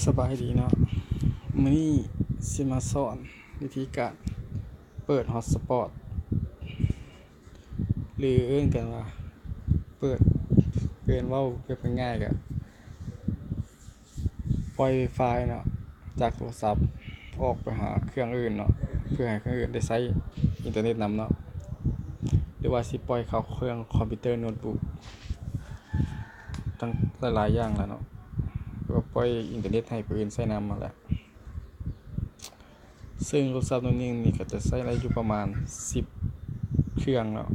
ສະບາຍດີເນາະ, ມື້ນີ້ຊິມາສອນວິທີການເປີດຮອດສະປອດ ຫຼືເອີ້ນກັນວ່າເປີດ, ເອີ້ນເວົ້າແບບງ່າຍໆ ກະປ່ອຍໄວຟາຍເນາະ ຈາກໂທລະສັບອອກໄປຫາເຄື່ອງອື່ນເນາະ ເພື່ອໃຫ້ເຄື່ອງອື່ນໄດ້ໃຊ້ອິນເຕີເນັດນຳເນາະ ຫຼືວ່າຊິປ່ອຍເຂົ້າເຄື່ອງຄອມພິວເຕີ ໂນ້ດບຸກ ທັງຫຼາຍໆຢ່າງລະເນາະ ຫຼືວ່າປ່ອຍອິນເຕີເນັດໃຫ້ຜູ້ອື່ນໃຊ້ນຳຫັ້ນແຫຼະ. ເຊິ່ງໂທລະສັບໂນ້ດໜຶ່ງນີ້ກະຈະໃຊ້ໄດ້ຢູ່ປະມານສິບເຄື່ອງເນາະ.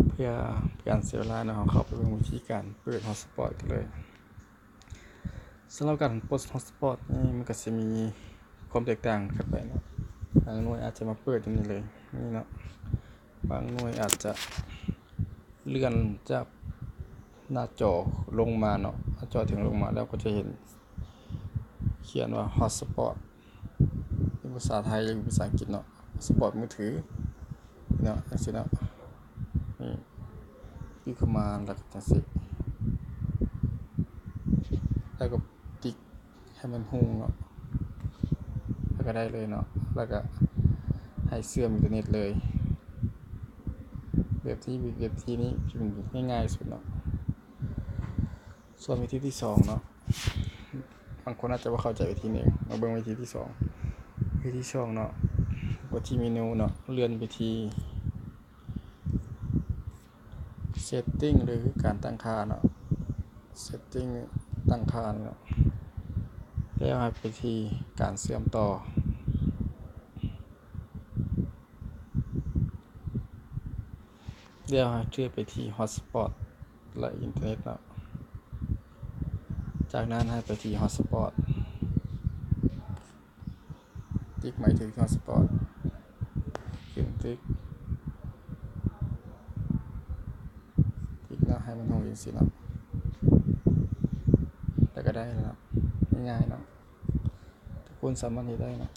ເພື່ອເປັນການເສຍເວລາເນາະ, ເຮົາເຂົ້າໄປເບິ່ງວິທີການເປີດຮອດສະປອດກັນເລີຍ. ສຳລັບການເປີດຮອດສະປອດນີ້ ມັນກະຊິມີຄວາມແຕກຕ່າງກັນໄປເນາະ, ບາງໜ່ວຍອາດຈະມາເປີດຢູ່ນີ້ເລີຍ ນີ້ເນາະ, ບາງໜ່ວຍອາດຈະເລື່ອນຈາກໜ້າຈໍລົງມາເນາະ, ໜ້າຈໍເຖິງລົງມາແລ້ວກໍຈະເຫັນ ຂຽນວ່າຮອດສະປອດ ເປັນພາສາໄທ ຫຼືພາສາອັງກິດເນາະ, ຮອດສະປອດມືຖືເນາະ, ຈັ່ງຊີ້ເນາະ. ນີ້ປິດເຂົ້າມາ ແລ້ວກໍຈັ່ງຊີ້ ແລ້ວກໍຕິກໃຫ້ມັນຮຸ່ງເນາະ, ແລ້ວກໍໄດ້ເລີຍເນາະ, ແລ້ວກໍໃຫ້ເຊື່ອມອິນເຕີເນັດເລີຍ. ແບບທີ່ ແບບທີ່ນີ້ເປັນແບບງ່າຍໆສຸດເນາະ. ສ່ວນວິທີທີສອງເນາະ, ບາງຄົນອາດຈະບໍ່ເຂົ້າໃຈວິທີນີ້, ມາເບິ່ງວິທີທີສອງ. ວິທີທີສອງເນາະ, ກົດທີ່ເມນູເນາະ, ເລື່ອນໄປທີ່ ເຊັດຕິ້ງ ຫຼື ການຕັ້ງຄ່າເນາະ, ເຊັດຕິ້ງ ຕັ້ງຄ່າເນາະ, ແລ້ວໃຫ້ໄປທີ່ການເຊື່ອມຕໍ່. ແລ້ວໃຫ້ເລືອກໄປທີ່ຮອດສະປອດ ແລະ ອິນເຕີເນັດເນາະ, ຈາກນັ້ນໃຫ້ໄປທີ່ຮອດສະປອດ, ຕິກໝາຍເຖິງຮອດສະປອດ, ຂຶ້ນຕິກ, ຕິກເນາະ, ໃຫ້ມັນຮູ້ຈັ່ງຊີ້ເນາະ, ແລ້ວກໍໄດ້ແລ້ວເນາະ, ງ່າຍໆເນາະ. ທຸກຄົນສາມາດເຮັດໄດ້ເນາະ,